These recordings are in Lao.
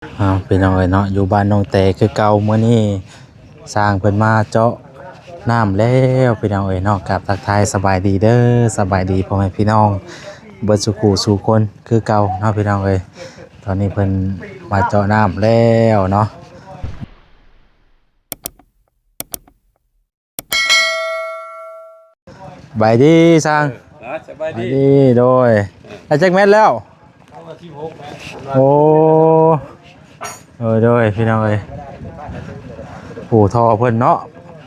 ອ້າວ ພີ່ນ້ອງເອີຍເນາະ ຢູ່ບ້ານນ້ອງແຕຄືເກົ່າ. ມື້ນີ້ຊ່າງເພິ່ນມາເຈາະນ້ຳແລ້ວ ພີ່ນ້ອງເອີຍເນາະ. ກາບທັກທາຍສະບາຍດີເດີ ສະບາຍດີພໍ່ແມ່ພີ່ນ້ອງເບິດສູ່ຄູ່ສູ່ຄົນຄືເກົ່າເນາະ ພີ່ນ້ອງເອີຍ. ຕອນນີ້ເພິ່ນມາເຈາະນ້ຳແລ້ວເນາະ. ສະບາຍດີຊ່າງ. ເອີ ສະບາຍດີ ສະບາຍດີ. ໂດຍ ໄດ້ຈັກແມັດແລ້ວ? ໂອ້ ໂດຍ ໂດຍ ພີ່ນ້ອງເອີຍ. ໂອ້ ທໍ່ເພິ່ນເນາະ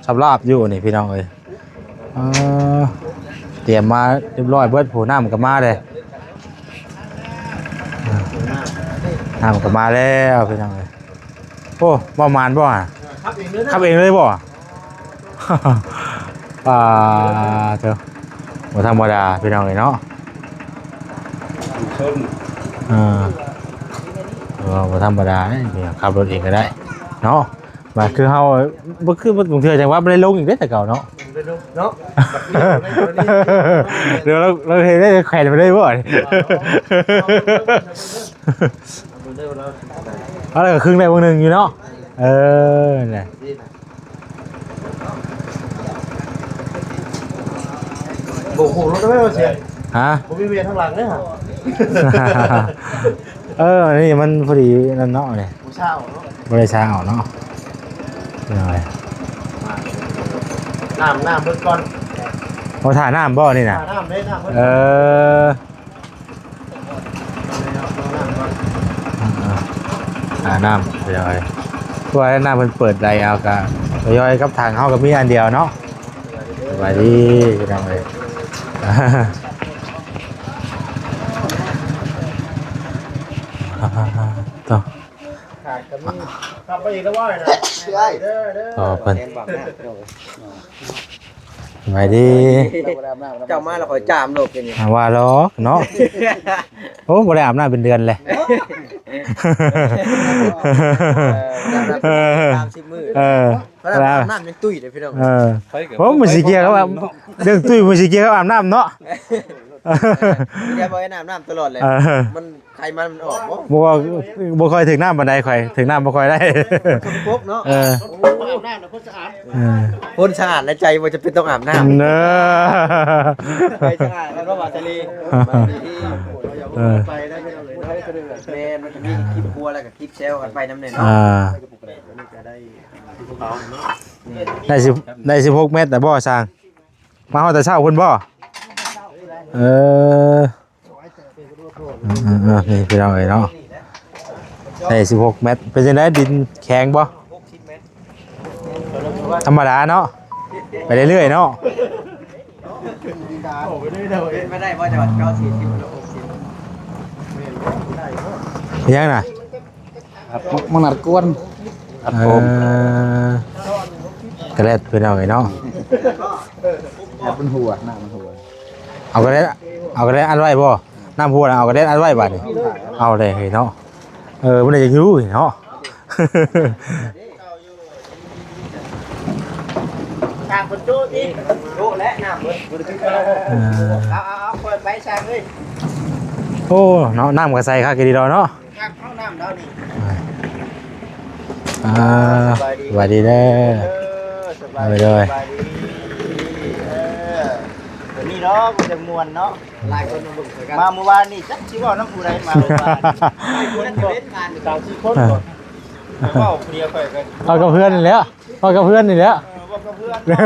ສຳລາບຢູ່ນີ້ ພີ່ນ້ອງເອີຍ. ເອີ ຕຽມມາຮຽບຮ້ອຍເບິດ. ໂອ້ ນ້ຳກໍມາເດ້ ນ້ຳກໍມາແລ້ວ ພີ່ນ້ອງເອີຍ. ໂອ້ ບໍ່ໝານບໍ່ຫະ? ຂັບເອງເລີຍ ຂັບເອງເລີຍບໍ່? ປາໂທ້ ບໍ່ທຳມະດາ ພີ່ນ້ອງເອີຍເນາະ. ເອີ ເອີ ບໍ່ທຳມະດາເດ້ ຂັບລົດເອງກໍໄດ້ເນາະ. ບາດຄືເຮົາ ບໍ່ຄືບາງເທື່ອຈັ່ງວ່າບໍ່ໄດ້ລົງອີກເດ້ ແຕ່ເກົ່າເນາະ ເນາະ. ດຽວເຮົາ ເຮົາເຮັດໄດ້ແຂວນໄປເລີຍບໍ່? ເອົາແລ້ວກໍຄຶ່ງໄດ້ເບິ່ງໜຶ່ງຢູ່ເນາະ. ເອີ ນັ້ນແຫຼະ. ໂອ້ໂຫ ລົດໄດ້ບໍ່ເສຍ? ຮະ? ບໍ່ມີເວທາງຫຼັງເດ້ຫະ. ເອີ ອັນນີ້ມັນພໍດີນັ້ນເນາະ ນີ້ ບໍ່ຊ້າເນາະ ບໍ່ໄດ້ຊ້າເອົາເນາະ. ເປັນຫຍັງ? ນ້ຳ ນ້ຳເບິດກ່ອນ. ໂອ້ ຖ້ານ້ຳບໍ່ນີ້ນະ? ຖ້ານ້ຳເດ້ ນ້ຳເບິດ. ເອີ ຖ້ານ້ຳ ເປັນຫຍັງ? ເພາະວ່ານ້ຳເພິ່ນເປີດໄຫຼເອົາ ກະທະຍອຍກັບຖັງເຮົາກໍມີອັນດຽວເນາະ. ສະບາຍດີພີ່ນ້ອງເອີຍ. ຕໍ່ ຂາດກໍມີ ຂັບໄປອີກແລ້ວວ່ານະ. ຕໍ່ເພິ່ນ ສະບາຍດີ. ເຈົ້າມາແລ້ວຂ້ອຍຈາມໂລດເປັນຫຍັງ? ອ່າ ວ່າຫຼອກເນາະ. ໂອ້ ບໍ່ໄດ້ອາບນ້ຳເປັນເດືອນແລ້ວ. ເອີ ສາມສິບມື້. ເອີ ເວລາອາບນ້ຳຍັງຕຸ້ຍເດ້ພີ່ນ້ອງ. ເອີ ໂອ້ ມັນຊິກ່ຽວກັບ ເລື່ອງຕຸ້ຍມັນຊິກ່ຽວກັບອາບນ້ຳເນາະ. ແຕ່ບໍ່ໄດ້ອາບນ້ຳຕະຫຼອດແຫຼະ. ເອີ ມັນ ໄຂມັນມັນອອກບໍ່? ບໍ່ ບໍ່ຄ່ອຍຖືກນ້ຳປານໃດ ຂ້ອຍຖືກນ້ຳບໍ່ຄ່ອຍໄດ້. ສົກກະປົກເນາະ. ເອີ ໂອ້ ອາບນ້ຳນະຄົນສະອາດ. ເອີ ຄົນສະອາດໃນໃຈບໍ່ຈຳເປັນຕ້ອງອາບນ້ຳ. ເອີ ໃຈສະອາດແລ້ວບໍ່ວ່າທະເລ. ເອີ ໄປໄດ້ພີ່ນ້ອງເອີຍເນາະ. ແມ່ນ ມັນມີຄລິບຄົວແລ້ວກໍຄລິບແຊວກັນໄປນຳແດ່ເນາະ. ອ່າ ໄດ້ສິບ ໄດ້ສິບຫົກແມັດແລ້ວບໍ່ຊ່າງ? ມາຮອດແຕ່ເຊົ້າພຸ້ນບໍ່? ເອີ ເອີ ເອີ ເອີ ນີ້ພີ່ນ້ອງເອີຍເນາະ ໄດ້ສິບຫົກແມັດ. ເປັນຈັ່ງໃດ ດິນແຂງບໍ່? ທຳມະດາເນາະ ໄປເລື້ອຍໆເນາະ. ເປັນໄປໄດ້ບໍ່ ຈະວ່າເກົ້າສິບ ສິບ ຫົກສິບ ເປັນຫຍັງນະ? ມັກ ມັກນັດກວນ ອັດໂປມ. ເອີ ກະແລັດພີ່ນ້ອງເອີຍເນາະ. ອັດມັນຮົ່ວ ນ້ຳມັນຮົ່ວ. ເອົາກະແລັດ ເອົາກະແລັດອັດໄວ້ບໍ່? ນ້ຳຮົ່ວນະ ເອົາກະແລັດອັດໄວ້ບາດນີ້. ເອົາແລ້ວເຮີ້ຍເນາະ. ເອີ ມັນໄດ້ຢູ່ເນາະ. ຊ່າງເພິ່ນໂຈະຕິ ໂຈະແຫຼະນ້ຳເບິດ. ເອີ ເອົາ ເອົາ ເອົາ ຄ່ອຍໄປຊ່າງເອີຍ. ໂອ້ ເນາະ ນ້ຳກໍໃສຄັກອີ່ຫຼີດອກເນາະ. ຄັກເນາະ ນ້ຳດາວນີ້. ອ່າ ສະບາຍດີ ສະບາຍດີເດີ. ເອີ ສະບາຍດີ ໂດຍ ສະບາຍດີ. ເອີ ດຽວນີ້ເນາະ ມັນຈະມ່ວນເນາະ. ຫຼາຍຄົນມາເບິ່ງຄືກັນ ມາມື້ວານນີ້ຈັກຊິເວົ້ານຳຜູ້ໃດ ມາມື້ວານນີ້ ຫຼາຍຄົນເນາະ ສາມສີ່ຄົນ. ເອີ ເວົ້າຜູ້ດຽວຂ້ອຍກໍ ເວົ້າກັບເພື່ອນນີ້ແຫຼະ ເວົ້າກັບເພື່ອນນີ້ແຫຼະ. ເອີ ເວົ້າກັບເພື່ອນ. ເອົ້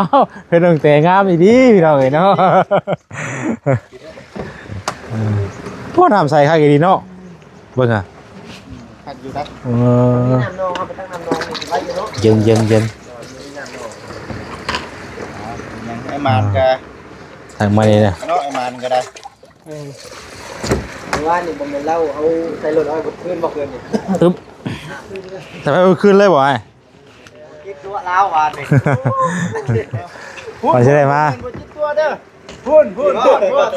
າ ເພື່ອນນ້ອງແຕງາມອີ່ຫຼີພີ່ນ້ອງເອີຍເນາະ. ເອີ ໂອ້ ນ້ຳໃສຄັກອີ່ຫຼີເນາະ ເບິ່ງຫາ. ຄັກຢູ່ໄດ໋. ເອີ ນ້ຳນອງ ເຮົາໄປຕັກນ້ຳນອງນີ້ໄດ້ຢູ່ເນາະ. ເຢັນໆໆ. ໄອ້ໝານກະ ທັກມານີ້ນະ ເນາະ ໄອ້ໝານກໍໄດ້. ເອີ ເມື່ອວານນີ້ບໍ່ແມ່ນລາວເອົາໃສ່ລົດເອົາໄວ້ເບິດຄືນບໍ່ ຄືນນີ້? ອຶບ ໃສ່ໄວ້ເບິດຄືນເລີຍບໍ່ອ້າຍ? ຈິດຕົວລາວວານນີ້ ວ່າຊິໄດ້ມາ ບໍ່ຈິດຕົວເດີ. ພຸ້ນ ພຸ້ນ ພຸ້ນ ພຸ້ນ.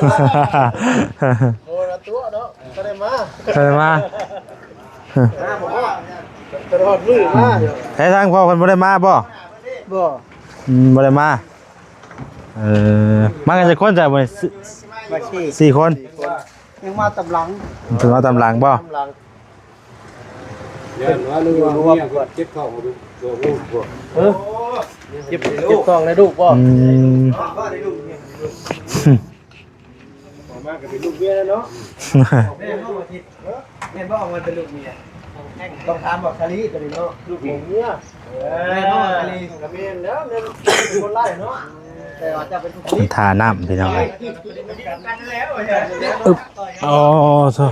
ໂອ້ ລະຕົວເນາະ ກໍໄດ້ມາ ກໍໄດ້ມາ. ມາບໍ່ຮອດ ຕະຫຼອດມື້ມາຢູ່. ໃສທາງພໍ່ເພິ່ນບໍ່ໄດ້ມາບໍ່? ບໍ່ ອືມ ບໍ່ໄດ້ມາ. ເອີ ມາກັນຈັກຄົນຈ້ະມື້ນີ້? ມາສີ່ ສີ່ຄົນ. ຍັງມາຕາມຫຼັງ ເພິ່ນມາຕາມຫຼັງບໍ່? ຕາມຫຼັງ. ຢ້ານວ່າ ຫຼືວ່າເມຍເພິ່ນເຈັບທ້ອງຢູ່ ເອີ ເຈັບ ເຈັບທ້ອງໃນລູກບໍ່? ອືມ ອອກມາກໍເປັນລູກເມຍແລ້ວເນາະ. ແມ່ນບໍ່ວ່າເປັນລູກເມຍ? ຕ້ອງຖາມບັກຊາລີຕົວນີ້ເນາະ ລູກຂອງເມຍ. ເອີ ແມ່ນບໍ່ຊາລີ? ກໍແມ່ນແລ້ວ ແມ່ນຄົນຫຼາຍເນາະ ແຕ່ວ່າເຈົ້າເປັນຜູ້ຜະລິດ. ທ່ານ້ຳພີ່ນ້ອງເອີຍ. ອຶບ ອໍ ໂທ້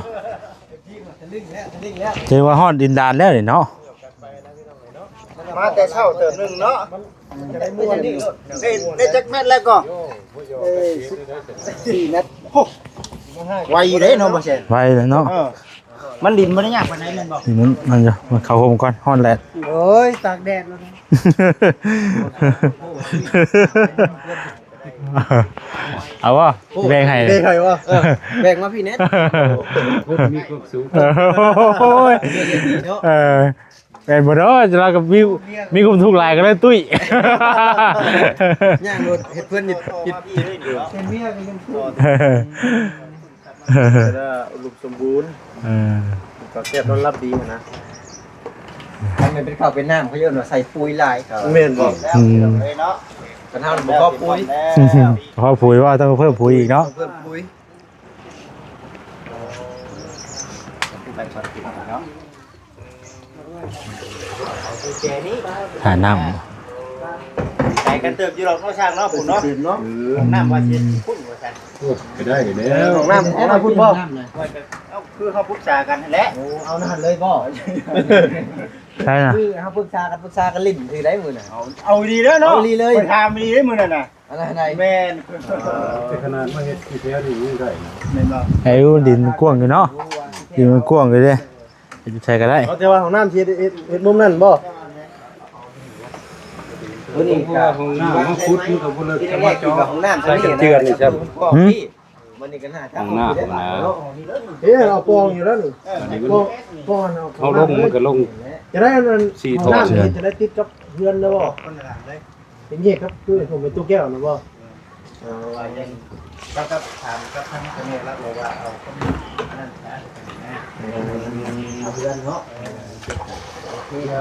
ຖືວ່າຮອດດິນດານແລ້ວນີ້ເນາະ. ມາແຕ່ເຊົ້າເຕີບໜຶ່ງເນາະ. ໄດ້ ໄດ້ຈັກແມັດແລ້ວກໍ? ເອີ ສີ່ແມັດ. ໂອ້ ໄວຢູ່ເດ້ເນາະ ບໍ່ແຊນ? ໄວແລ້ວເນາະ. ເອີ ມັນດິນບໍ່ໄດ້ຍາກປານໃດແມ່ນບໍ່? ມັນ ມັນຢູ່ ມັນເຂົ້າຮົ່ມກ່ອນ ຮ້ອນແດດ. ໂອ້ຍ ຕາກແດດ. ເອົາບໍ່? ແບ່ງໃຫ້ ແບ່ງໃຫ້ບໍ່? ເອີ ແບ່ງມາພີ່ແດ່. ຄົນມີຄວາມສຸກ. ໂອ້ຍ ເອີ ແມ່ນບໍ່ເນາະ? ລາວກໍມີ ມີຄວາມທຸກຫຼາຍກໍເລີຍຕຸ້ຍ. ຍ່າງລົດເຮັດເພິ່ນຢູ່ ເປັນເມຍກໍຍັງທຸກ. ແຕ່ວ່າອຸດົມສົມບູນ. ເອີ ກໍແຊບນອນຫຼັບດີຫັ້ນນະ. ຄັນແມ່ນເປັນເຂົ້າເປັນນ້ຳ ເຂົາເອີ້ນວ່າໃສ່ປຸ໋ຍຫຼາຍ. ແມ່ນບໍ່? ອືມ ຄັນເຮົາບໍ່ພໍປຸ໋ຍ ພໍປຸ໋ຍວ່າຕ້ອງເພີ່ມປຸ໋ຍອີກເນາະ. ເພີ່ມປຸ໋ຍ. ຖ້ານ້ຳ ໄກກັນເຕີບຢູ່ດອກເນາະ ຊ່າງເນາະ ພຸ້ນເນາະ. ເອີ ຫ້ອງນ້ຳວ່າຊິພຸ້ນວ່າຊັ້ນ. ໂອ້ ໄປໄດ້ແລ້ວ. ເອີ ຫ້ອງນ້ຳ ຫ້ອງນ້ຳພຸ້ນບໍ່? ເອົ້າ ຄືເຮົາປຶກສາກັນຫັ້ນແຫຼະ. ໂອ້ ເອົານັ້ນເລີຍບໍ່? ໃຊ່ນະ ຄືເຮົາປຶກສາກັນ ປຶກສາກັນຫຼິ້ນຄືໃດມື້ນັ້ນ. ເອົາ ເອົາອີ່ຫຼີເດີເນາະ. ເອົາອີ່ຫຼີເລີຍ. ຂ້ອຍຖາມອີ່ຫຼີເດ້ມື້ນັ້ນນະ. ອັນນັ້ນໃດ? ແມ່ນ. ເອີ ແຕ່ຂະໜາດມາເຮັດທີ່ແຖວນີ້ຍັງໄດ້ນະ ແມ່ນບໍ່? ໃຫ້ ດິນມັນກວ້າງຢູ່ເນາະ ດິນມັນກວ້າງຢູ່ເດ້ ເຮັດຢູ່ໃສກໍໄດ້. ເອົາ ແຕ່ວ່າຫ້ອງນ້ຳຊິເຮັດ ເຮັດ ເຮັດມຸມນັ້ນບໍ່? ຕົວນີ້ກໍຫ້ອງນ້ຳ ຫ້ອງຂຸດມັນກໍບໍ່ເລິກ ທີ່ແລກກໍຫ້ອງນ້ຳ ໃສ່ກະເຈື່ອນນີ້ຊ້ຳ. ຫືມ? ມັນນີ້ກໍໜ້າທາງຫ້ອງນ້ຳນະ. ເອີ ເອົາປ່ອງຢູ່ແລ້ວນີ້. ເອີ ປ່ອງ ປ່ອງເອົາ ເຮົາລົງມັນກໍລົງ. ຈະໄດ້ອັນນັ້ນ ສີ່ ຫ້ອງນ້ຳນີ້ຈະໄດ້ຕິດກັບເຮືອນແລ້ວບໍ່? ເປັນແຍກກັບ ຄື ຂອງແມ່ຕູ້ແກ້ວນະບໍ່? ເອີ ເອີ ວ່າຍັງ ເຈົ້າກໍຖາມກັບທາງເຈົ້າແມ່ລາວ ບອກວ່າເອົາຄົນອັນນັ້ນນະ ເອົາເຮືອນເນາະ. ເອີ ໂອເຄ ດ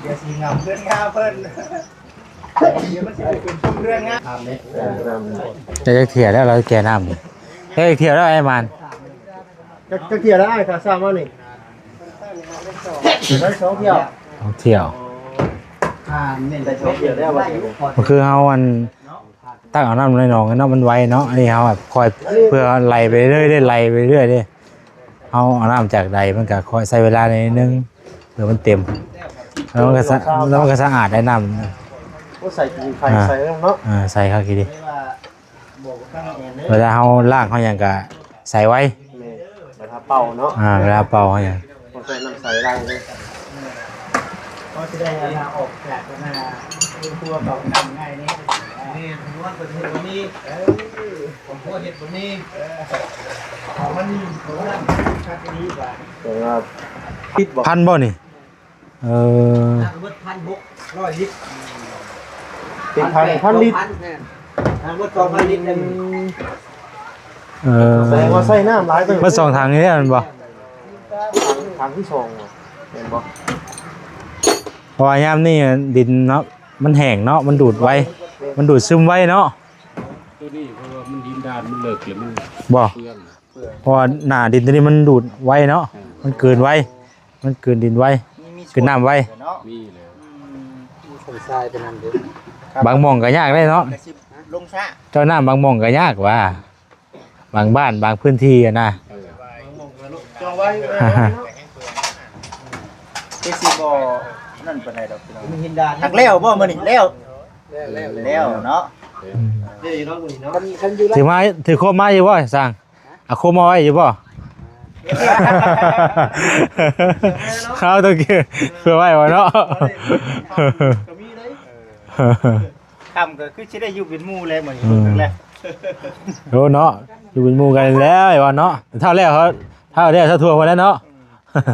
ຽວຊິເຫງົາເຮືອນງາເພິ່ນ ດຽວມັນຊິບໍ່ເປັນເຮືອນງາ. ໄດ້ຈັກເທື່ອແລ້ວລາວແກ່ນ້ຳນີ້? ໄດ້ຈັກເທື່ອແລ້ວອ້າຍມານ? ຈັກ ຈັກເທື່ອແລ້ວອ້າຍ ຂ້າສ້າງມານີ້? ໄດ້ສອງເທື່ອ. ສອງເທື່ອ. ອ່າ ແມ່ນໄດ້ສອງເທື່ອແລ້ວວ່າ. ກໍຄືເຮົາອັນ ຕັກເອົານ້ຳໃນໜອງເນາະ ມັນໄວເນາະ. ອັນນີ້ເຮົາແບບຄ່ອຍ ເພື່ອໄຫຼໄປເລື້ອຍເດ້ ໄຫຼໄປເລື້ອຍເດ້. ເຮົາເອົານ້ຳຈາກໃດ ມັນກໍຄ່ອຍໃຊ້ເວລາໜ້ອຍໜຶ່ງ ເພື່ອມັນເຕັມ ແລ້ວມັນກໍສະ ແລ້ວມັນກໍສະອາດໄດ້ນ້ຳ. ໂອ້ ໃສ່ກິນໄຂ່ ອ່າ ໃສ່ເນາະ. ອ່າ ໃສ່ຄັກອີ່ຫຼີ. ເວລາເຮົາລ້າງເຮົາຫຍັງກະໃສໄວ. ແມ່ນ ເວລາເປົ່າເນາະ. ອ່າ ເວລາເປົ່າເຮົາຫຍັງ ຕ້ອງໃສ່ນ້ຳໃສລ້າງເລີຍ. ເພາະຊິໄດ້ເວລາອອກຈາກໜ້າເຮືອນຄົວເຂົ້ານ້ຳງ່າຍນີ້. ແມ່ນ ເພິ່ນວ່າເພິ່ນເຮັດບໍ່ມີ. ເອີ ເພິ່ນເຮັດບໍ່ມີ. ເອີ ເອົາມັນ ເພິ່ນວ່າຄັກອີ່ຫຼີວ່າ. ແຕ່ວ່າຜິດບໍ່? ພັນບໍ່ນີ້? ເອີ ທັງໝົດພັນຫົກຮ້ອຍລິດ. ເປັນພັນ ພັນລິດ. ທັງໝົດສອງພັນລິດ. ເອີ ແສດງວ່າໃຊ້ນ້ຳຫຼາຍເຕີບ. ເບິດສອງຖັງນີ້ແມ່ນບໍ່? ຖັງ ຖັງທີສອງ ແມ່ນບໍ່? ເພາະວ່າຍາມນີ້ດິນເນາະ ມັນແຫ້ງເນາະ ມັນດູດໄວ ມັນດູດຊຶມໄວເນາະ. ຕົວນີ້ເພາະວ່າມັນດິນດານມັນເລິກ ແລ້ວມັນບໍ່ ເປືອງ ເພາະວ່າໜ້າດິນຕົວນີ້ມັນດູດໄວເນາະ. ເອີ ມັນກືນໄວ ມັນກືນດິນໄວ ມີ ມີ ກືນນ້ຳໄວ. ມີແລ້ວ ອືມ ມີສົງຊາຍໄປນຳເດ້. ບາງໝ່ອງກໍຍາກເດ້ເນາະ ກໍຊິລົງຊ້າ. ເຈົ້າ ນ້ຳບາງໝ່ອງກໍຍາກວ່າ ບາງບ້ານບາງພື້ນທີ່ຫັ້ນນະ. ເອີ ບາງໝ່ອງກໍລົງຈອງໄວ້. ຄືຊິບໍ່ນັ້ນປານໃດດອກພີ່ນ້ອງ. ມັນເຫັນດານ. ຫາກແລ້ວບໍ່ມື້ນີ້? ແລ້ວ ແລ້ວ ແລ້ວ ແລ້ວເນາະ. ອືມ ເດ້ຢູ່ເນາະມື້ນີ້ເນາະ. ຖືມາ ຖືຄວມມາຢູ່ບໍ່ຊ່າງ? ເອົາຄວມມາໄວ້ຢູ່ບໍ່? ເອົາຕົວເກີເພື່ອໄວ້ບໍ່ເນາະ. ກໍມີເດ້. ຄ່ຳກໍຄືຊິໄດ້ຢູ່ເປັນໝູ່ແລ້ວມື້ນີ້. ອືມ ເບິ່ງແລ້ວ. ໂອ້ເນາະ ຢູ່ເປັນໝູ່ກັນແລ້ວໄອ້ວ່າເນາະ. ເຖົ້າແລ້ວ ເຖົ້າແລ້ວ ເຖົ້າທົ່ວພຸ້ນແຫຼະເນາະ.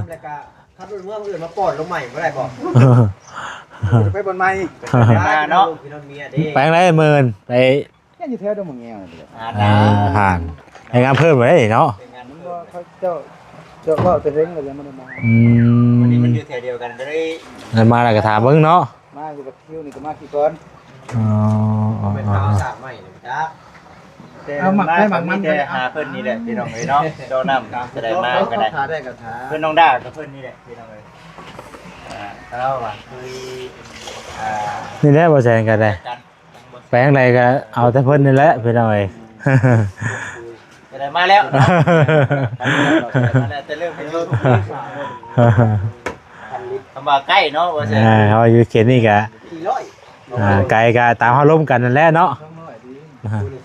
ແລ້ວກໍຂັບລົດເມືອ ມື້ອື່ນມາປ້ອນລົງໃໝ່ບໍ່ໄດ້ບໍ່? ໄປບ່ອນໃໝ່ ໄປເນາະ. ໄປທາງໃດມື້ອື່ນ? ໄປ ຍັງຢູ່ແຖວດອນໝາກແງວນີ້ແຫຼະ. ອ່າ ເອີ ຜ່ານ ໄປງານເພີ່ມໄດ້ເນາະ. ເຂົາເຈົ້າ ເຈົ້າເວົ້າແຕ່ເຮັງແລ້ວຍັງບໍ່ໄດ້ມາ. ອືມ ວັນນີ້ມັນຢູ່ແຖ ແລ້ວມາແລ້ວກໍຖ້າເບິ່ງເນາະ ມາຢູ່ບັດຄິວນີ້ກໍມາຄືກ່ອນ. ອໍ ເປັນເອົາສາກໃໝ່ນີ້ຈ້າ ແຕ່ ເອົາໝາກໄຟໝາກມັນ ມີແຕ່ຫາເພິ່ນນີ້ແຫຼະພີ່ນ້ອງເອີຍເນາະ ເຈາະນ້ຳ ຈະໄດ້ມາກໍໄດ້ ຖ້າໄດ້ກໍຖ້າ ເພິ່ນນ້ອງດາກັບເພິ່ນນີ້ແຫຼະພີ່ນ້ອງເອີຍ. ອ່າ ລາວວ່າຄື ອ່າ ນີ້ແຫຼະ ບໍ່ແຊງກໍໄດ້ ໄປທາງໃດກໍເອົາແຕ່ເພິ່ນນີ້ແຫຼະພີ່ນ້ອງເອີຍ. ຈະໄດ້ມາແລ້ວ ມາແລ້ວ ແຕ່ເລີ່ມເປັນຢູທູບ ຄຳວ່າໃກ້ເນາະ ວ່າຊັ້ນ ອ່າ ເຮົາຢູ່ເຂດນີ້ກະ ສີ່ຮ້ອຍ ອ່າ ໄກກະຕາມເຮົາລົມກັນນັ້ນແຫຼະເນາະ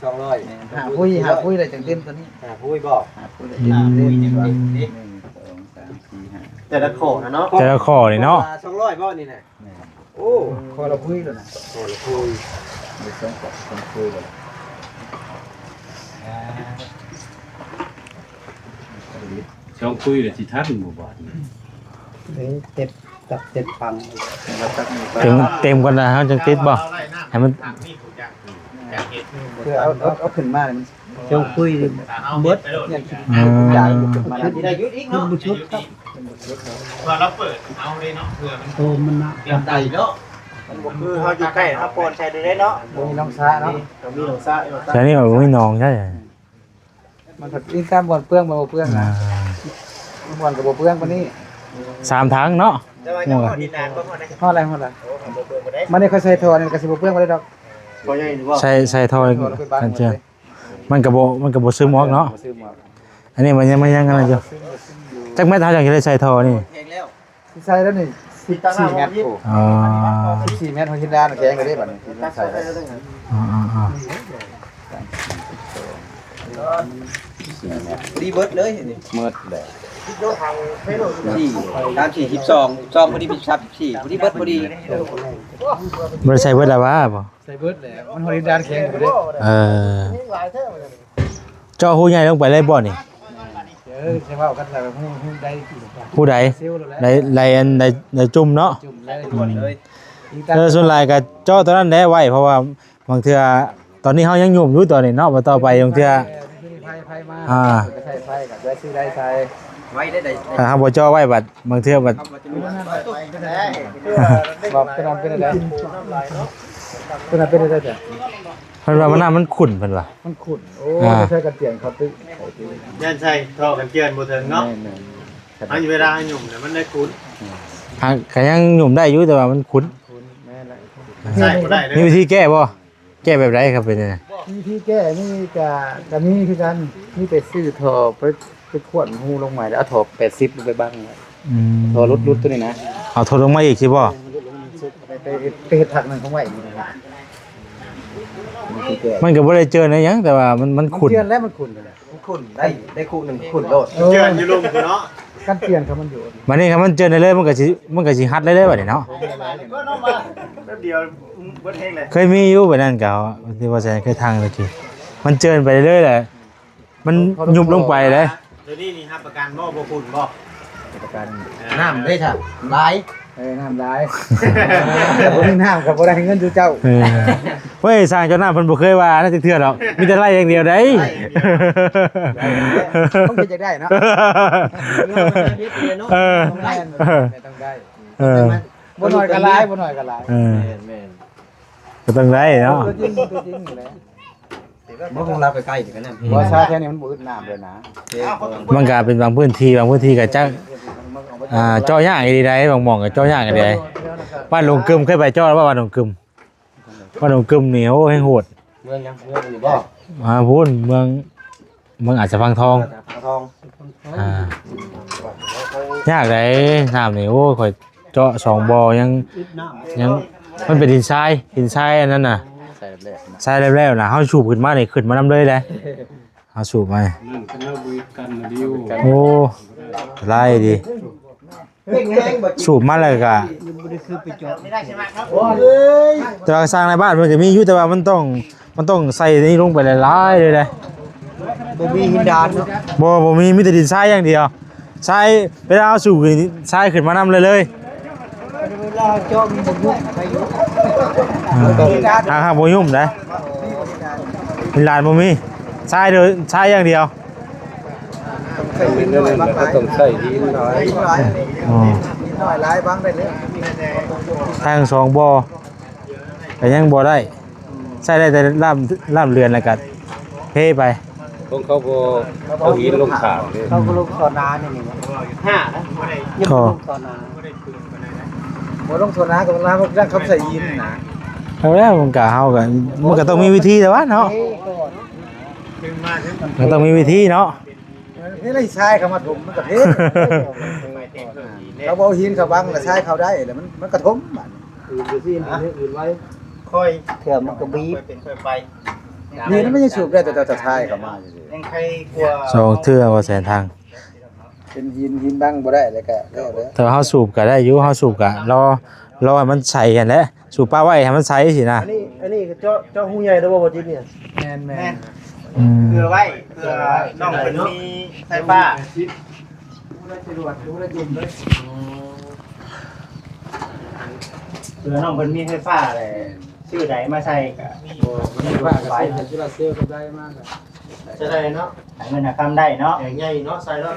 ສອງຮ້ອຍ ຫາປຸ້ຍ ຫາປຸ້ຍແລ້ວຈັ່ງເຕັມຕົວນີ້ ຫາປຸ້ຍບໍ່ ຫາປຸ້ຍ ອືມ ແຕ່ລະຂໍ້ນະເນາະ ແຕ່ລະຂໍ້ນີ້ເນາະ ສອງຮ້ອຍບໍ່ນີ້ນະ. ແມ່ນ ໂອ້ ຂໍລະພຸ້ຍແລ້ວນະ ຂໍລະພຸ້ຍ ມີສອງ ສອງປຸ້ຍແລ້ວ ອ່າ ສອງປຸ້ຍແລ້ວຊິທັນບໍ່ບາດນີ້ ເອີ ເຕັດ ຕັກເຕັດປັງ ເຕັມ ເຕັມກ່ອນນະ ເຮົາຈັ່ງຕິດບໍ່ ໃຫ້ມັນ ເພື່ອເອົາ ເອົາ ເອົາຂຶ້ນມານີ້ມັນ ເຈົ້າຄຸຍເບິດ ອືມ ຢາກ ມັນບໍ່ສຸດຄັບ ວ່າລາວເປີດເອົາເດ້ເນາະ ເພື່ອມັນ ໂຕມັນນະ ກຽມໄດ້ເນາະ ມັນບໍ່ຄືເຮົາຢູ່ໃກ້ ເຮົາປ່ອນໃສ່ເດ້ເນາະ ບໍ່ມີໜອງສະເນາະ ບໍ່ມີໜອງສະ ແຖວນີ້ບໍ່ມີໜອງໃຊ່ ມັນກໍອີງຕາມບ່ອນເປືອງ ບ່ອນບໍ່ເປືອງນະ ອ່າ ບ່ອນກໍບໍ່ເປືອງປານນີ້ ສາມຖັງເນາະ ແຕ່ວ່າຍັງຮອດດິນນານບໍ່ຮອດນະ ຮອດແລ້ວ ຮອດແລ້ວ ໂອ້ ມັນບໍ່ເປືອງປານໃດ ມັນນີ້ຂ້ອຍໃສ່ທໍ່ນີ້ກໍຊິບໍ່ເปื້ອນປານໃດດອກ ໃສ່ ໃສ່ທໍ່ ໃສ່ທໍ່ ມັນກໍບໍ່ ມັນກໍບໍ່ຊຶມອອກເນາະ ບໍ່ຊຶມອອອກ ອັນນີ້ມັນຍັງ ມັນຍັງອັນນັ້ນຢູ່ ຈັກແມັດເຮົາຈັ່ງຊິໄດ້ໃສ່ທໍ່ນີ້ ຊິໃສ່ແລ້ວນີ້ ສິບສີ່ແມັດ ໂອ້ ສິບສີ່ແມັດ ເຮົາເຮັດດ້ານແຂງເລີຍເດ້ບັດນີ້ ຊິໃສ່ແລ້ວ ອໍໆໆ ພໍດີເບິດເລີຍນີ້ ເໝິດແຫຼະ ສີ່ ສາມ ສີ່ ສິບສອງ ສອງ ພໍດີ ສິບສາມ ສິບສີ່ ພໍດີເບິດ ພໍດີ ບໍ່ໄດ້ໃສ່ເບິດລະຫວາບໍ່? ໃສ່ເບິດແຫຼະ ມັນຮອດດິນດານແຂງຢູ່ເດ້ ເອີ ເຈາະຮູໃຫຍ່ລົງໄປເລີຍບໍ່ນີ້? ເອີ ຊິເວົ້າກັນແລ້ວ ຮູ້ ຮູ້ໄດ້ ຮູ້ໄດ້ ໄດ້ ໄດ້ອັນ ໄດ້ ໄດ້ຈຸ່ມເນາະ ຈຸ່ມເລີຍ ອືມ ເອີ ສ່ວນຫຼາຍກໍເຈາະຕົວນັ້ນແຫຼະໄວ້ ເພາະວ່າບາງເທື່ອ ຕອນນີ້ເຮົາຍັງຫຍຸ້ມຢູ່ຕອນນີ້ເນາະ ບໍ່ຕໍ່ໄປບາງເທື່ອ ເອີ ມີໄຟ ໄຟມາ ອ່າ ກໍໃຊ້ໄຟ ກໍໄດ້ຊື້ໄດ້ໃຊ້ ໄວ້ໄດ້ ຖ້າເຮົາບໍ່ເຈາະໄວ້ບັດ ບາງເທື່ອບັດ ບອກຕົວນັ້ນເປັນໃດ ຕົວນັ້ນເປັນໃດແທ້? ເພິ່ນວ່າມັນ ນ້ຳມັນຂຸ້ນ ເພິ່ນວ່າ ມັນຂຸ້ນ ໂອ້ ອ່າ ໃຊ້ກັນເຕີນເຂົາຕື່ ຢ້ານໃສ່ທໍ່ກັນເຕີນບໍ່ເຖິງເນາະ ແມ່ນໆ ເຮົາເວລາເຮົາຫຍຸ້ມນະມັນໄດ້ຂຸ້ນ ຫາກກໍຍັງຫຍຸ້ມໄດ້ຢູ່ ແຕ່ວ່າມັນຂຸ້ນ ແມ່ນແຫຼະ ໃຊ້ບໍ່ໄດ້ເລີຍ ມີວິທີແກ້ບໍ່? ແກ້ແບບໃດຄັນເປັນຈັ່ງໃດ? ວິທີແກ້ນີ້ກະ ກະມີຄືກັນ ມີແຕ່ຊື້ທໍ່ໄປ ໄປຂວນຮູລົງໃໝ່ ແລ້ວເອົາທໍ່ແປດສິບລົງໄປບັງໄວ້ ອືມ ທໍ່ຫຼຸດໆ ຕົວນີ້ນະ ເອົາຖົ່ວລົງມາອີກຊິບໍ່? ໄປ ໄປ ໄປເຮັດພັກໜຶ່ງຂອງໄວ້ນີ້ນະ ມັນກໍບໍ່ໄດ້ເຈີນອີຫຍັງ ແຕ່ວ່າມັນ ມັນຂຸ້ນ ມັນເຈີນແລ້ວມັນຂຸ້ນ ມັນຂຸ້ນ ໄດ້ ໄດ້ຄູ່ໜຶ່ງຂຸ້ນໂລດ ເອີ ເຈີນຢູ່ລຸ່ມພຸ້ນເນາະ ກັນເຕີນຄັນມັນຢູ່ ບັດນີ້ຄັນມັນເຈີນໄດ້ເລີຍ ມັນກໍຊິ ມັນກໍຊິຮັດໄດ້ເລີຍບັດນີ້ເນາະ ແປັບດຽວເບິດແຮງເລີຍ ເຄີຍມີຢູ່ແບບນັ້ນກໍ ທີ່ວ່າແຊນເຄີຍທາງຕະກີ້ ມັນເຈີນໄປເລື້ອຍແຫຼະ ມັນຍຸບລົງໄປເດ້ ຕົວນີ້ນີ້ຮັບປະກັນບໍ່ ບໍ່ຂຸ້ນບໍ່? ປະກັນ ນ້ຳເດ້ຊະ ຫຼາຍ ເອີ ນ້ຳຫຼາຍ ບໍ່ມີນ້ຳກໍບໍ່ໄດ້ເງິນສູ່ເຈົ້າ ເອີ ເວີຍ ຊ່າງເຈົ້ານ້ຳເພິ່ນບໍ່ເຄີຍວ່າອັນນັ້ນຈັກເທື່ອດອກ ມີແຕ່ໄລ່ຢ່າງດຽວໃດ ຕ້ອງເຮັດຈັກໄດ້ເນາະ ເອີ ຕ້ອງໄດ້ ເອີ ບໍ່ໜ້ອຍກໍຫຼາຍ ບໍ່ໜ້ອຍກໍຫຼາຍ ເອີ ແມ່ນໆ ກໍຕ້ອງໄດ້ເນາະ ຕົວຈິງ ຕົວຈິງນີ້ແຫຼະ ບໍ່ ຂອງລາວໃກ້ໆນີ້ກໍນ້ຳ ບໍ່ ຊາວແຖວນີ້ມັນບໍ່ອຶດນ້ຳເລີຍນະ ມັນກໍເປັນບາງພື້ນທີ່ ບາງພື້ນທີ່ກໍຈັກ ອ່າ ເຈາະຍາກອີ່ຫຼີໃດ ບາງໝ່ອງກໍເຈາະຍາກອີ່ຫຼີໃດ ບ້ານດົງກຶມ ເຄີຍໄປເຈາະແລ້ວບໍ່ ບ້ານດົງກຶມ? ບ້ານດົງກຶມນີ້ ໂອ້ ແຮງໂຫດ ເມືອງຫຍັງ? ເມືອງນີ້ບໍ່? ອ່າ ພຸ້ນ ເມືອງ ເມືອງອາດສະພັງທອງ ອາດສະພັງທອງ ອ່າ ຍາກໃດ໋ ນ້ຳນີ້ ໂອ້ຍ ຂ້ອຍເຈາະສອງບໍ່ ຍັງ ຍັງ ມັນເປັນດິນຊາຍ ດິນຊາຍອັນນັ້ນນະ ຊາຍແຫຼບໆນະ ເຮົາສູບຂຶ້ນມານີ້ ຂຶ້ນມານຳເລີຍເດ້ ເຮົາສູບມານີ້ ໂອ້ ຫຼາຍດີ. ສູບມາແລ້ວກະ ບໍ່ໄດ້ຄືໄປເຈາະ ແຕ່ວ່າສ້າງໃນບ້ານເພິ່ນກະມີຢູ່ ແຕ່ວ່າມັນຕ້ອງ ມັນຕ້ອງໃສ່ນີ້ລົງໄປຫຼາຍໆເລີຍເດ້ ບໍ່ມີຫີນດານເນາະ ບໍ່ ບໍ່ມີ ມີແຕ່ດິນຊາຍຢ່າງດຽວ ຊາຍ ເວລາເຮົາສູບຂຶ້ນ ຊາຍຂຶ້ນມານຳເລີຍ ເວລາເຈາະມັນບໍ່ຍຸບໄປຢູ່ ອ່າ ຫາກ ຫາກບໍ່ຍຸບໄດ໋ ຫີນດານບໍ່ມີ ຊາຍເດີ ຊາຍຢ່າງດຽວ. ຕ້ອງໃຊ້ຫີນຫຼາຍ ອໍ ອໍ ນ້ອຍຫຼາຍບັງໄດ້ເລີຍ ທັງສອງບໍ່ ກໍຍັງບໍ່ໄດ້ ໃຊ້ໄດ້ແຕ່ລາບ ລາບເດືອນ ແລ້ວກໍເພໄປ. ຂອງເຂົາບໍ່ເອົາຫີນລົງຂ້າງເດ້ ເຂົາກໍລົງທໍ່ນານີ້ ນີ້ຫານະ ຍັງບໍ່ລົງທໍ່ນາ ບໍ່ລົງທໍ່ນາກໍລາວຍັງຄຳໃສ່ຫີນນະ. ເອົາແລ້ວ ມັນກໍ ເຮົາກໍ ມັນກໍຕ້ອງມີວິທີແຫຼະວະເນາະ ມັນຕ້ອງມີວິທີເນາະ. ເອີ ນີ້ລະຊາຍເຂົ້າມາຖົມມັນກໍເພ ເຂົາບໍ່ເອົາຫີນເຂົ້າບັງລະຊາຍເຂົ້າໄດ້ ລະມັນ ມັນກໍຖົມບາດນີ້ ອື່ນຢູ່ຊີ້ ອື່ນໄວ້ ຄ່ອຍ ເທື່ອມັນກໍບີບ ຄ່ອຍເປັນຄ່ອຍໄປ ນີ້ນະ ມັນຍັງສູບໄດ້ແຕ່ ແຕ່ຊາຍເຂົ້າມາຊື່ໆ ຍັງໄຄກວ່າ ສອງເທື່ອວ່າແສນທາງ ເປັນຫີນ ຫີນບັງບໍ່ໄດ້ ແລ້ວກໍແລ້ວເດີ ແຕ່ວ່າເຮົາສູບກໍໄດ້ຢູ່ ເຮົາສູບກໍລໍ ລໍໃຫ້ມັນໃສຫັ້ນແຫຼະ ສູບປະໄວ້ໃຫ້ມັນໃສຊີ້ນະ. ອັນນີ້ ອັນນີ້ເຈາະ ເຈາະຮູໃຫຍ່ໄດ້ບໍ່ ບໍ່ຈິດນີ້? ແມ່ນໆ ອືມ ເພື່ອໄວ້ ເພື່ອນ້ອງເພິ່ນມີໄຟຟ້າ ຜູ້ໃດສະດວກ ຜູ້ໃດຈຸ່ມເລີຍ ເພື່ອນ້ອງເພິ່ນມີໄຟຟ້າແຫຼະ ຊື້ໃດມາໃສ່ກໍ ບໍ່ ມັນໄຟຟ້າກໍຊື້ໂຊລາເຊວກັບໃດມາກໍ ຈະໄດ້ເນາະ ຫາເງິນຫາຄຳໄດ້ເນາະ ແຜງໃຫຍ່ເນາະ ໃສ່ເນາະ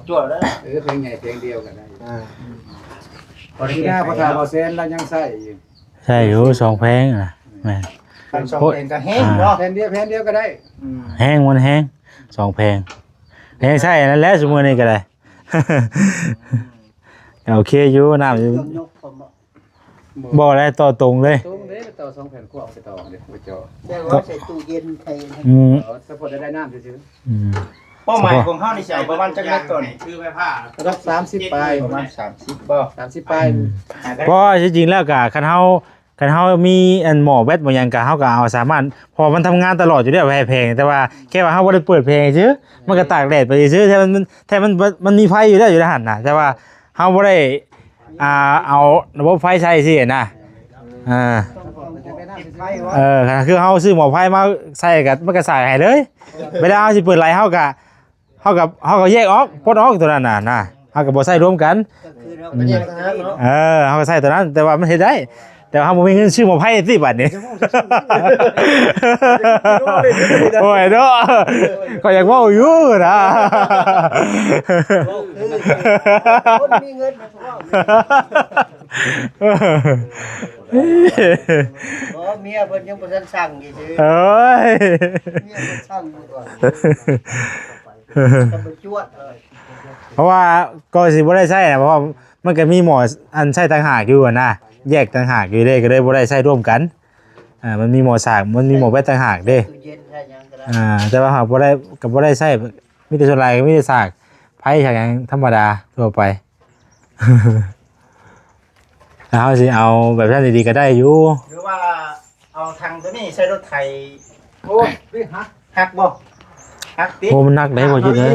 ຈວດໆເດີ ເອີ ແຜງໃຫຍ່ແຜງດຽວກໍໄດ້ ອ່າ ອືມ ພໍໄດ້ ທີ່ໜ້າພໍ່ເຖົ້າເບົາແສນລາວຍັງໃຊ້ຢູ່ ໃຊ້ຢູ່ສອງແຜງນະ ແມ່ນ ຄັນສອງແຜງກໍແຮງເນາະ ແຜ່ນດຽວ ແຜ່ນດຽວກໍໄດ້ ອືມ ແຮງ ມັນແຮງ ສອງແຜງ ແຮງໃຊ້ອັນນັ້ນແຫຼະ ຊຸມື້ນີ້ກໍໄດ້ ກໍໂອເຄຢູ່ ນ້ຳຢູ່ ບໍ່ໄດ້ຕໍ່ຕົງເລີຍ ຕົງເດ້ ຕໍ່ສອງແຜ່ນຂວາງໄປຕໍ່ເດ້ ບໍ່ເຈາະ ແຕ່ວ່າໃສ່ຕູ້ເຢັນໃສ່ ອືມ ເອີ ສະເພາະໄດ້ນ້ຳຊື່ໆ ອືມ ເປົ້າໝາຍຂອງເຮົານີ້ຊິເອົາປະມານຈັກແມັດຕອນນີ້? ຄືໄຟຟ້າ ລະດັບສາມສິບປາຍ ປະມານສາມສິບບໍ່? ສາມສິບປາຍ ອືມ ເພາະວ່າທີ່ຈິງແລ້ວກະ ຄັນເຮົາ ຄັນເຮົາມີອັນໝໍ້ແບັດໝໍ້ຫຍັງກະ ເຮົາກະເອົາສາມາດ ເພາະວ່າມັນທຳງານຕະຫຼອດຢູ່ແລ້ວ ແຜງ ແຕ່ວ່າແຄ່ວ່າເຮົາບໍ່ໄດ້ເປີດແຜງຊື່ ມັນກະຕາກແດດໄປຊື່ ແຕ່ມັນ ແຕ່ມັນ ມັນມີໄຟຢູ່ແລ້ວຢູ່ໃນຫັ້ນນະ ແຕ່ວ່າເຮົາບໍ່ໄດ້ ອ່າ ເອົາລະບົບໄຟໃສ່ຊີ້ນະ ອ່າ ເອີ ຄືເຮົາຊື້ໝໍ້ໄຟມາໃສ່ກໍ ມັນກໍສາກໃຫ້ເລີຍ ເວລາເຮົາຊິເປີດໄຫຼ ເຮົາກໍ ເຮົາກໍ ເຮົາກໍແຍກອອກ ປົດອອກຕົວນັ້ນນະ ນະ ເຮົາກໍບໍ່ໃຊ້ລວມກັນ ກໍຄືເຮົາກໍແຍກຕ່າງຫາກເນາະ ເອີ ເຮົາກໍໃຊ້ຕົວນັ້ນ ແຕ່ວ່າມັນເຮັດໄດ້ ແຕ່ວ່າເຮົາບໍ່ມີເງິນຊື້ໝໍ້ໄຟຕິບາດນີ້ ໂອ້ຍເນາະ ຂ້ອຍຢາກເວົ້າຢູ່ນະ ເວົ້າຄືຄົນມີເງິນ ເວົ້າ ບໍ່ ເມຍເພິ່ນຍັງບໍ່ທັນສັ່ງຢູ່ຊື່ ໂອ້ຍ ເມຍເພິ່ນສັ່ງຢູ່ກ່ອນ ຈະບໍ່ຈວດເລີຍ ເພາະວ່າກໍຊິບໍ່ໄດ້ໃຊ້ນະ ເພາະວ່າມັນກໍມີໝໍ້ອັນໃຊ້ຕ່າງຫາກຢູ່ຫັ້ນນະ ແຍກຕ່າງຫາກຢູ່ເດ້ ກໍເລີຍບໍ່ໄດ້ໃຊ້ຮ່ວມກັນ ອ່າ ມັນມີໝໍ້ສາກ ມັນມີໝໍ້ແບັດຕ່າງຫາກເດ້ ຕູ້ເຢັນໃຊ້ຫຍັງກໍໄດ້ ອ່າ ແຕ່ວ່າຫາກບໍ່ໄດ້ ກໍບໍ່ໄດ້ໃຊ້ ມີແຕ່ສ່ວນຫຼາຍກໍມີແຕ່ສາກໄຟ ສາກຫຍັງທຳມະດາທົ່ວໄປ ແລ້ວເຮົາຊິເອົາແບບນັ້ນດີໆກໍໄດ້ຢູ່ ຫຼືວ່າເອົາຖັງໂຕນີ້ໃສ່ລົດໄຖ ໂອ້ຍ ຫັກບໍ່? ຫັກຕິ ໂອ້ ມັນໜັກເດ້ ບໍ່ຈິດເອີຍ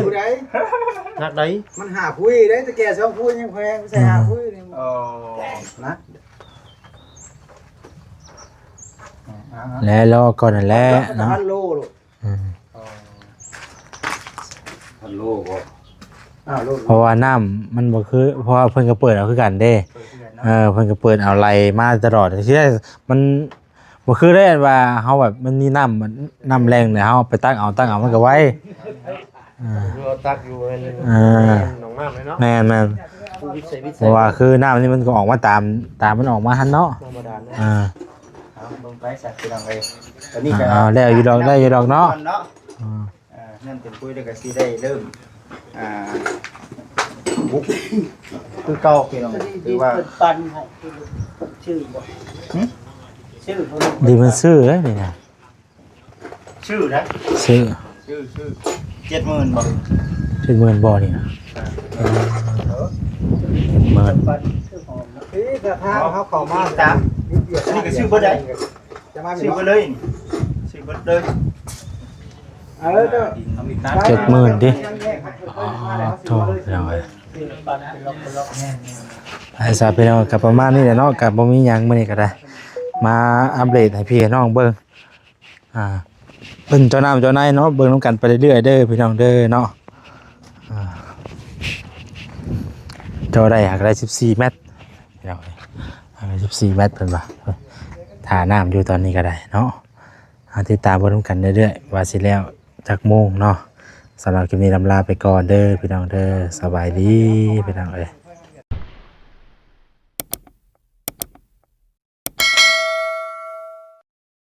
ໜັກໃດ໋ ມັນຫ້າຜຸຍເດ້ ຕະແກ່ສອງຜຸຍຍັງແພງ ໃສ່ຫ້າຜຸຍນີ້ ອໍ ໜັກ ແລະ ລໍກ່ອນນັ້ນແຫຼະເນາະ ພັນໂລໂລດ ອືມ ອໍ ພັນໂລບໍ່ ອ້າວ ໂລດ ເພາະວ່ານ້ຳມັນບໍ່ຄື ເພາະວ່າເພິ່ນກໍເປີດເອົາຄືກັນເດ້ ເອີ ເພິ່ນກໍເປີດເອົາໄຫຼມາຕະຫຼອດ ທີ່ແລກມັນບໍ່ຄືໄດ້ ອັນວ່າເຮົາແບບມັນມີນ້ຳ ນ້ຳແລ້ງແລ້ວເຮົາໄປຕັກເອົາ ຕັກເອົາມັນກໍໄວ ເອີ ເຮົາຕັກຢູ່ໃນ ເອີ ໜອງນ້ຳເລີຍເນາະ ແມ່ນໆ ເພາະວ່າຄືນ້ຳນີ້ມັນກໍອອກມາຕາມ ຕາມມັນອອກມາຫັ້ນເນາະ ທຳມະດາເນາະ ເອີ ເອົາເບິ່ງໄປຊະ ພີ່ນ້ອງເອີຍ ຕອນນີ້ກໍ ອ່າ ແລ້ວຢູ່ດອກ ໄດ້ຢູ່ດອກເນາະ ເນາະ ອືມ ອ່າ ເຮືອນເຕັມປຸ້ຍແລ້ວກໍຊິໄດ້ເລີ່ມ ອ່າ ບຸກຄືເກົ່າພີ່ນ້ອງ ຄືວ່າ ເພິ່ນປັ່ນໃຫ້ ຊື້ບໍ່? ຫຶ? ຊື້ບໍ່? ດີມັນຊື້ເດ້ນີ້ນະ ຊື້ໄດ້ ຊື້ ຊື້ ຊື້ ເຈັດໝື່ນບໍ່? ເຈັດໝື່ນບໍ່ນີ້ນະ ເອີ ເອີ ເຈັດໝື່ນ ເອີ ເຮົາເຂົ້າມາ ອັນນີ້ກໍຊື້ເບິດໄດ້ ຊື້ເບິດເລີຍ ຊື້ເບິດເລີຍ ເອີ ເຈັດໝື່ນຕິ ອໍ ໂທ້ ພີ່ນ້ອງເອີຍ ໄອ້ສາພີ່ນ້ອງ ກໍປະມານນີ້ແຫຼະເນາະ ກໍບໍ່ມີຫຍັງ ມື້ນີ້ກໍໄດ້ມາອັບເດດໃຫ້ພີ່ໃຫ້ນ້ອງເບິ່ງ ອ່າ ເປັນເຈົ້ານ້ຳເຈົ້າໃນເນາະ ເບິ່ງນຳກັນໄປເລື້ອຍໆເດີພີ່ນ້ອງເດີເນາະ ອ່າ ເຈາະໄດ້ຫາກໄດ້ສິບສີ່ແມັດ ພີ່ນ້ອງເອີຍ ຫາກໄດ້ສິບສີ່ແມັດເພິ່ນວ່າ ຖ້ານ້ຳຢູ່ຕອນນີ້ກໍໄດ້ເນາະ ເຮົາຕິດຕາມເບິ່ງນຳກັນເລື້ອຍໆ ວ່າຊິແລ້ວຈັກໂມງເນາະ ສຳລັບຄລິບນີ້ລຳລາໄປກ່ອນເດີພີ່ນ້ອງເດີ ສະບາຍດີພີ່ນ້ອງເອີຍ.